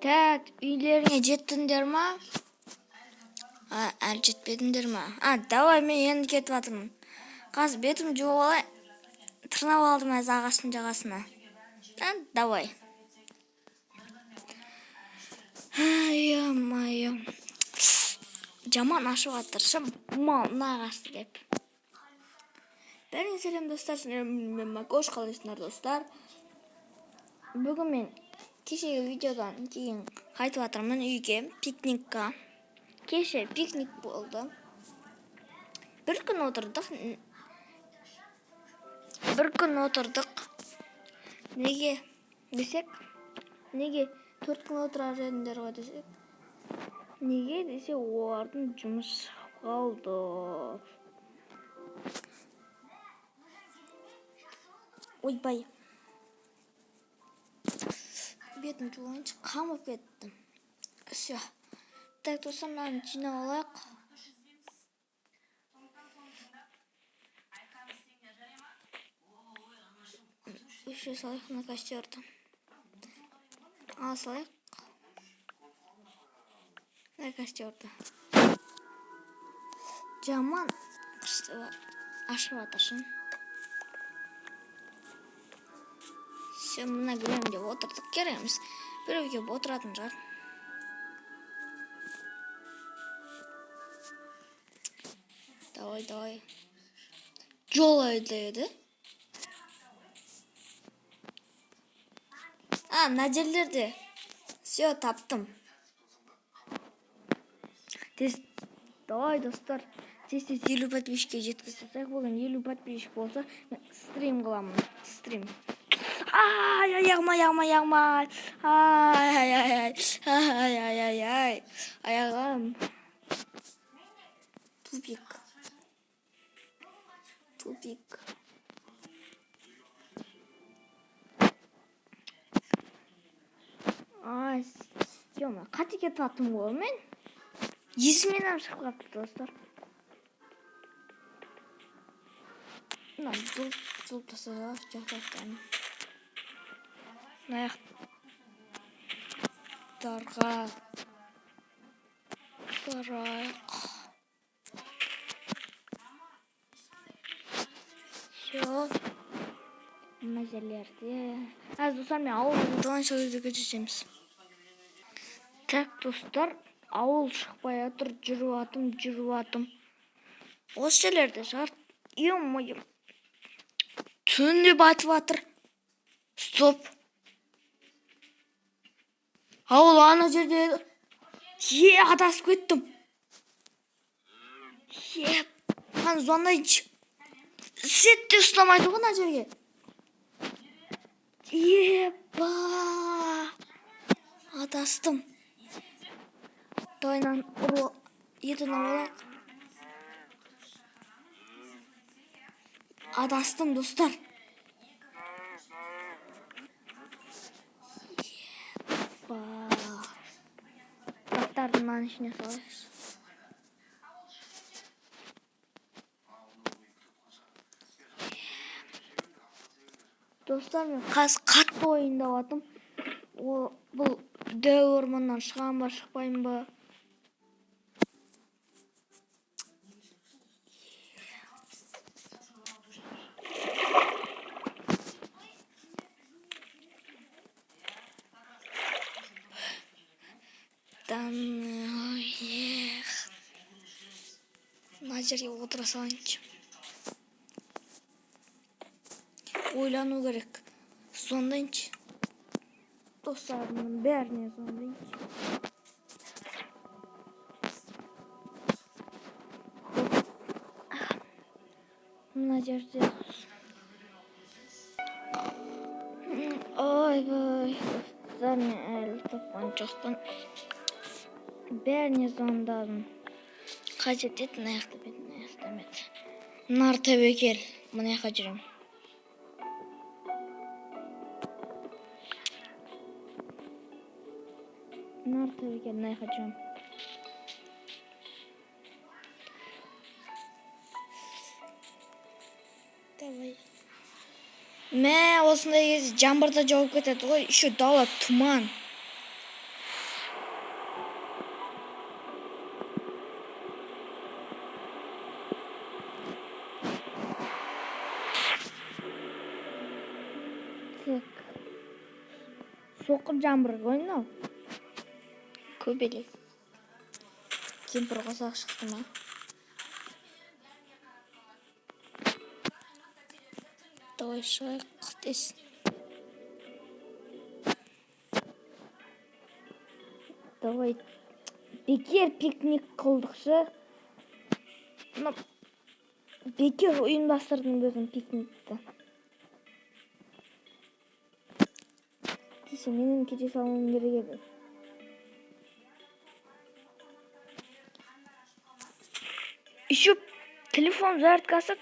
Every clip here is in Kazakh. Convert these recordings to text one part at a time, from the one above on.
Так, үйлеріңе жеттіңдер ма? А, әлі жетпедіңдер ма? А, давай, мен енді кетіп жатырмын. Қазір бетімді жуып алайын. Тырнап алдым әз ағаштың жағасына. А, давай. Ё-моё. Жаман ашып жатыр шы мына ағашты деп. Бәріңе сәлем, достар. Мен Макош, қалайсыңдар, достар? Бүгін мен кешегі видеодан кейін қайтып жатырмын үйге, пикникқа. Кеше пикник болды. Бір күн отырдық. Бір күн отырдық. Неге десек, неге 4 күн отырар едіңдер ғой десек, неге десе, олардың жұмыс шығып қалды. Ойбай. Бетін жуайыншы, қамып кеттім. Все. Так, достар, мынаны жинап алайық. Еще салайық мына костерді. Ала салайық. Мына костерді. Жаман ашып жатыр шын. Все, мына кілемде отырдық, керек емес. Біреу келіп отыратын шығар. Давай, давай. Жол айда еді. А, мына жерлерде. Все, таптым. Тез, давай, достар. Тез тез 50 подписчикке жеткізіп тастайық. Бүгін 50 подписчик болса, мен стрим қыламын. Стрим. Ай, аяғым, аяғым, аяғым, ай, ай, ай, ай, ай, ай, ай, аяғым. Тупик. Тупик. Ай, ё-моё, қате кетіп жаттым ғой мен. Есімнен шығып қалыпты, достар. Мына жұлып тастаса жақтан. Аяқтарға барайық. Все. Мына жерлерде. Аз, достар, мен ауыл сол жерге кездесеміз. Так, достар, ауыл шықпай жатыр, жүріп атым, жүріп атым. Осы жерлерде шығар. Ё-моё. Түн де батып жатыр. Стоп. Ауыл ана жерде еді. Е, адасып кеттім. Е, ана звондайыншы. Сет те ұстамайды ғой мына жерге. Еба. Адастым. Давай мынаны ұрып етін алайық. Адастым, достар. Еба. Заттарды мынаның ішіне салайық. Достар, мен қазір қатты ойындап жатырмын. Бұл дәу орманнан шығамын ба, шықпаймын ба? Мына жерге отыра салайыншы. Ойлану керек. Звондайыншы. Достарымның бәріне звондайыншы. Мына жерде. Ойбай, достар, мен әлі тапқан жоқпын. Бәріне звондадым. Қай жерде еді? Мына жақта ма еді? Мына жақта ма еді? Нар тәуекел. Мына жаққа жүремін. Нар тәуекел, мына жаққа жүремін. Давай. Мә, осындай кезде жаңбыр да жауып кетеді ғой. Еще дала тұман. Так. Соқыр жаңбыр ғой мынау. Көбелек. Кемпір қосақ шықты ма? Давай шығайық тез. Давай. Бекер пикник қылдықшы. Мына бекер ұйымдастырдым өзім пикникті. Кеше менің кете салуым керек еді. Еще телефон зарядкасы.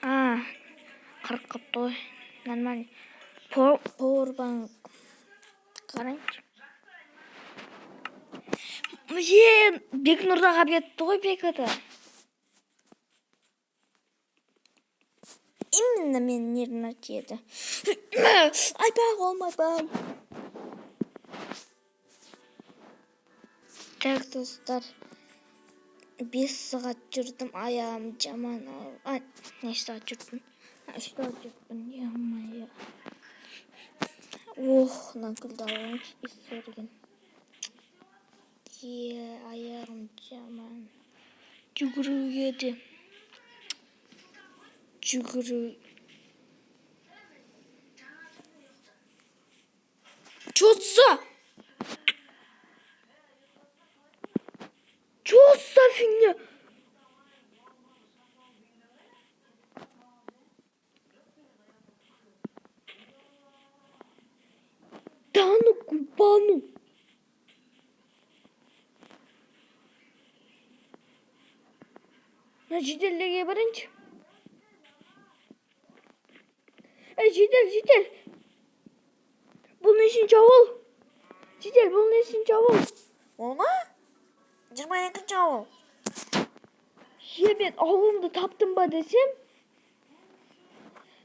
А, қырық қапты ғой. Нормально. Powerbank. Қарайыншы. Е, Бекнұрда қалып кетті ғой бекіті. Именно мен нервіме тиеді. Айбай, қолым, айбай. Так, достар. 5 сағат жүрдім, аяғым жаман ауыр. Ай, неше сағат жүрдім? 3 сағат жүрдім. Е-мое. Ох, мына гүлді алайыншы, иісі екен. Е, аяғым жаман. Жүгіруге де. Жүгіру. Чё за? Чё за фигня? Да ну кубану. Мына жительдерге барайыншы. Ей, житель, житель. Бұл нешінші ауыл? Житель, бұл нешінші ауыл? Ол ма? 22-ауыл. Е, мен ауылымды таптым ба десем?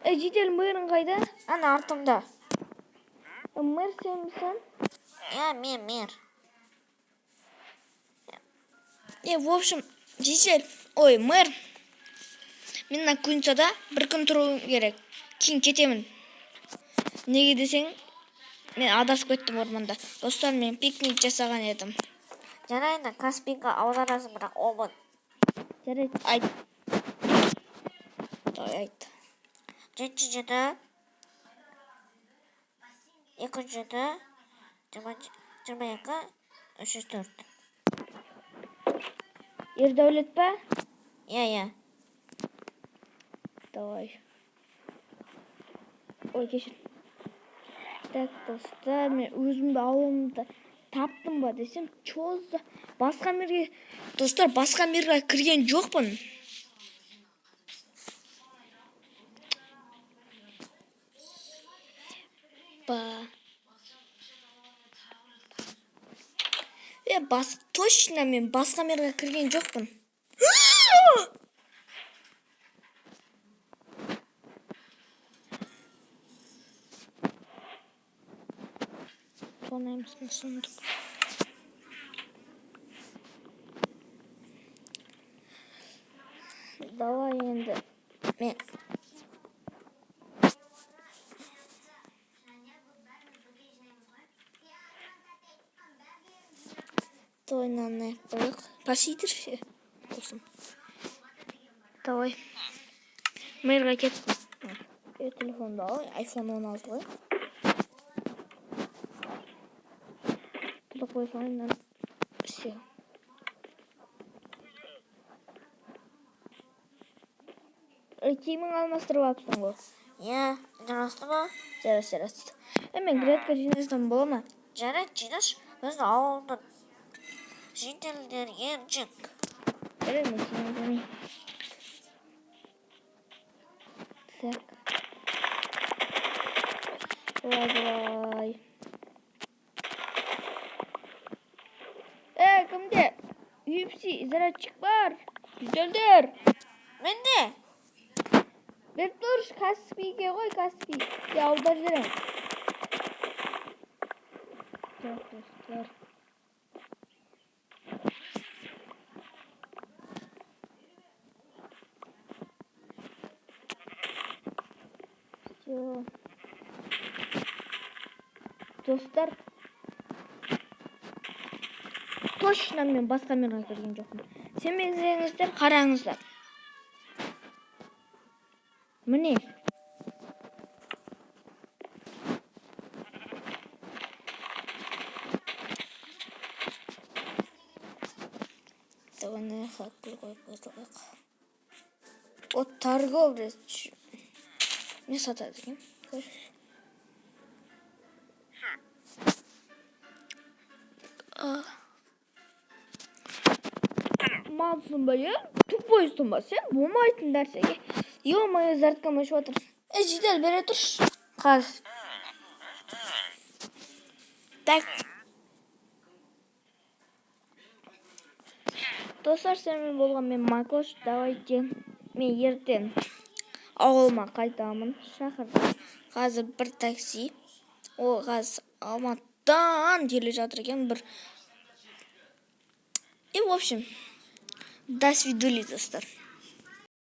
Ей, житель, мэрің қайда? Ана артымда. Мэр сенбісің? Иә, мен мэр. Е, в общем, житель, ой, мэр. Мен мына кузницада бір күн тұруым керек. Кейін кетемін. Неге десең, мен адасып кеттім орманда. Достарыммен пикник жасаған едім. Жарайды, Каспийға аударасың, бірақ обын. Жарайды, айт. Давай, айт. 77, 207, 22, 304. Ердәулет па? Иә, иә. Давай. Ой, кешір. Так, достар, мен өзімді ауылымды таптым ба десем, чё за басқа мирге, достар, басқа мирға кірген жоқпын. Ба. Е, бас, точно мен басқа мирға кірген жоқпын. Тонаймыз сундук. Давай енді мен тойнаны қояйық. Посидірші. Болсын. Давай. Мэрға кет. Е, телефонды ал. iPhone 16 ғой. Тілі қоя салайын. Все. Киімің алмастырып алыпсың ғой. Иә, жарасты ма? Жарас, жарасты. Е, мен грядка жинасам бола ма? Жарайды, жинашы. Біздің ауылдың жительдер емшік. Жарайды, мен жинай берейін. Так. Давай, давай. Е, кімде? UFC зарядчик бар. Жительдер. Менде. Беріп тұршы, Каспийге ғой, Каспий. Я аударып жіберемін. Так, достар. Достар, точно мен басқа мирға кірген жоқпын. Сенбесеңіздер, қараңыздар. Міне. Давай мына гүл қойып қойсақ. О, торговец. Не сатады екен? Қой. А. Малсың ба, иә? Тупойсың ба сен? Болмайтын нәрсеге. Ё-моё, зарядкам өшіп отыр. Е, жедел бере тұршы. Қазір. Так. Достар, сенімен болған мен, Майкош. Давайте мен ертең ауылыма қайтамын. Шаһарда қазір бір такси. Ол қазір Алматыдан келе жатыр екен бір. И, в общем, до свидули, достар.